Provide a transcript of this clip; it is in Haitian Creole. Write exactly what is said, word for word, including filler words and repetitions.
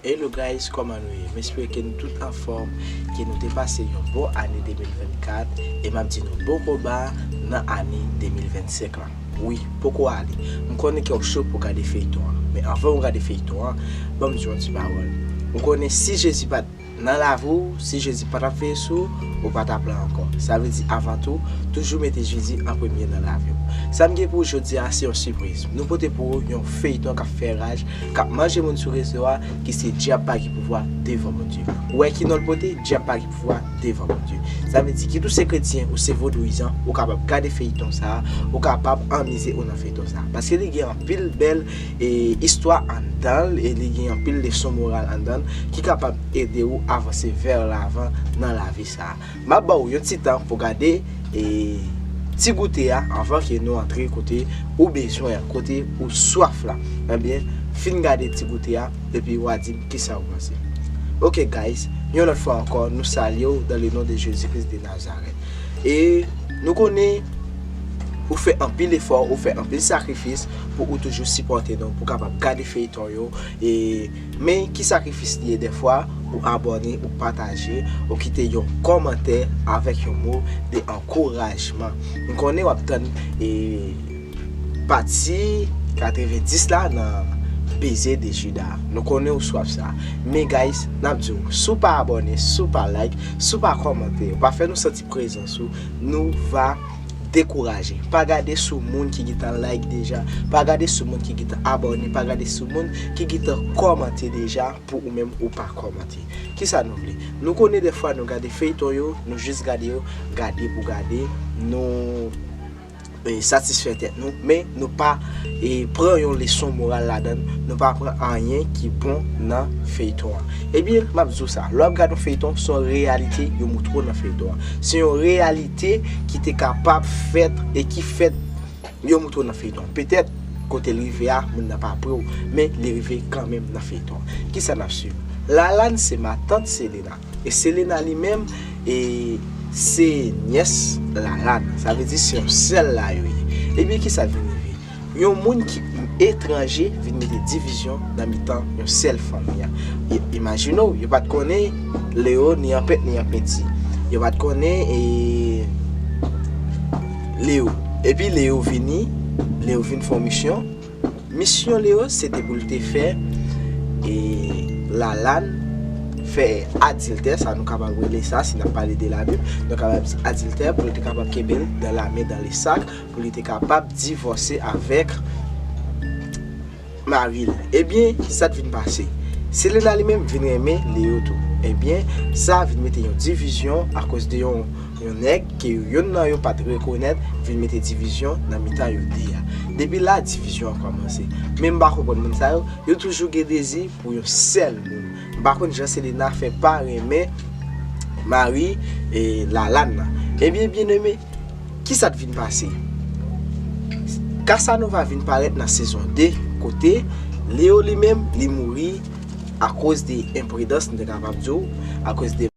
Hello guys, kòman nou ye? M espere ke nou tout anfòm, ke nou te pase yon bon ane de mil vennkat, e m ap di nou bon konba nan ane de mil vennsenk la. Wi, poko ale. M konnen ke w cho pou gade feyton an. Men anvan w gade feyton an, ban m di w yon ti pawòl. Ou konnen si Jezi pa t nan lavi w, si Jezi pa t ap veye sou ou, ou pa t ap la ankò. Sa vle di, avan tou, toujou mete Jezi an premye nan lavi w. Sa m gen pou w jodi a, se yon sipriz. Nou pote pou ou yon feyton k ap fè raj, k ap manje moun sou rezo a, ki se Dyab pa gen pouvwa devan Bondye. Ou wè ki non l pote? Dyab pa gen pouvwa devan Bondye. Sa vle di, kit ou se kretyen, ou se vodouyizan, ou kapab gade feyton sa a, ou kapab anmize ou nan feyton sa a. Paske li gen anpil bèl e istwa anndan l, e li gen anpil leson moral anndan l ki kapab ede w avanse vè lavan nan lavi sa a. M ap ba w yon ti tan pou gade e ti goute a anvan ke nou antre kote ou bezwen an, kote ou swaf la. Ebyen, fin gade ti goute a, epi w a di m kisa ou panse. Ok guys, yon lòt fwa ankò, nou salye w dans le nom de Jésus-Christ de Nazareth. E nou konnen ou fè anpil efò, ou fè anpil sakrifis pou ou toujou sipòte nou, pou kapab gade feyton yo. E, men ki sakrifis li ye dèfwa, ou abòne, ou pataje, ou kite yon kòmantè avèk yon mo de ankourajman. M konnen w ap tann e pati katrevendis la nan Baiser de Judas. Nou konnen ou swaf sa. Men guys, n ap di w, si w pa abòne, si w pa like, si w pa kòmante, ou pa fè nou santi prezans ou, nou va dekouraje. Pa gade sou moun ki gentan like deja, pa gade sou moun ki gentan abòne, pa gade sou moun ki gentan kòmante deja pou ou menm ou pa kòmante. Kisa nou vle? Nou konnen dèfwa nou gade feyton yo, nou jis gade yo, gade pou gade, nou e, satisfè tèt nou, men nou pa e, pran yon leson moral ladan l, nou pa pran anyen ki bon nan feyton an. Ebyen, m ap di w sa, lè w ap gade yon feyton, se yon reyalite yo moutre w nan feyton an. Se yon reyalite ki te kapab fèt e ki fèt yo moutre w nan feyton an. Petèt, kote l rive a, moun nan pa pre w, men li rive kanmenm nan feyton an. Kisa n ap swiv? Lalane se matant Selena. E Selena li menm, e se nyès Lalane. Sa vle di se yon sèl la yo ye. Ebyen, kisa k vin rive? Yon moun ki etranje vin mete divizyon nan mitan yon sèl fanmi an. E, imajine w, yo pa t konnen Leo ni an pèt ni an penti. Yo pa t konnen e, Leo. Epi Leo vini, Leo vin fè yon misyon. Misyon Leo se te pou l te fè e, Lalane fè adiltè, sa nou kapab rele sa, si n ap pale de Labib, nou kapab di adiltè, pou l te kapab kenbe l dans la main dans le sac, pou li te kapab divòse avèk mari l. Ebyen, kisa t vin pase? Selena li menm vin renmen Leo tou. Ebyen, sa vin mete yon divizyon akoz de yon, yon nèg ke yonn nan yo pa t rekonèt, vin mete divizyon nan mitan yo de a. Depi la, divizyon an kòmanse. Men m pa konprann moun sa yo, yo toujou gen dezi pou yon sèl moun. M pa konn jan Selena fè pa renmen mari e, Lalane nan. Ebyen, byeneme, kisa t vin pase? Casanova vin parèt nan sezon de, kote Leo li menm, li mouri akoz de enpridans, nou te kapab di w, akoz de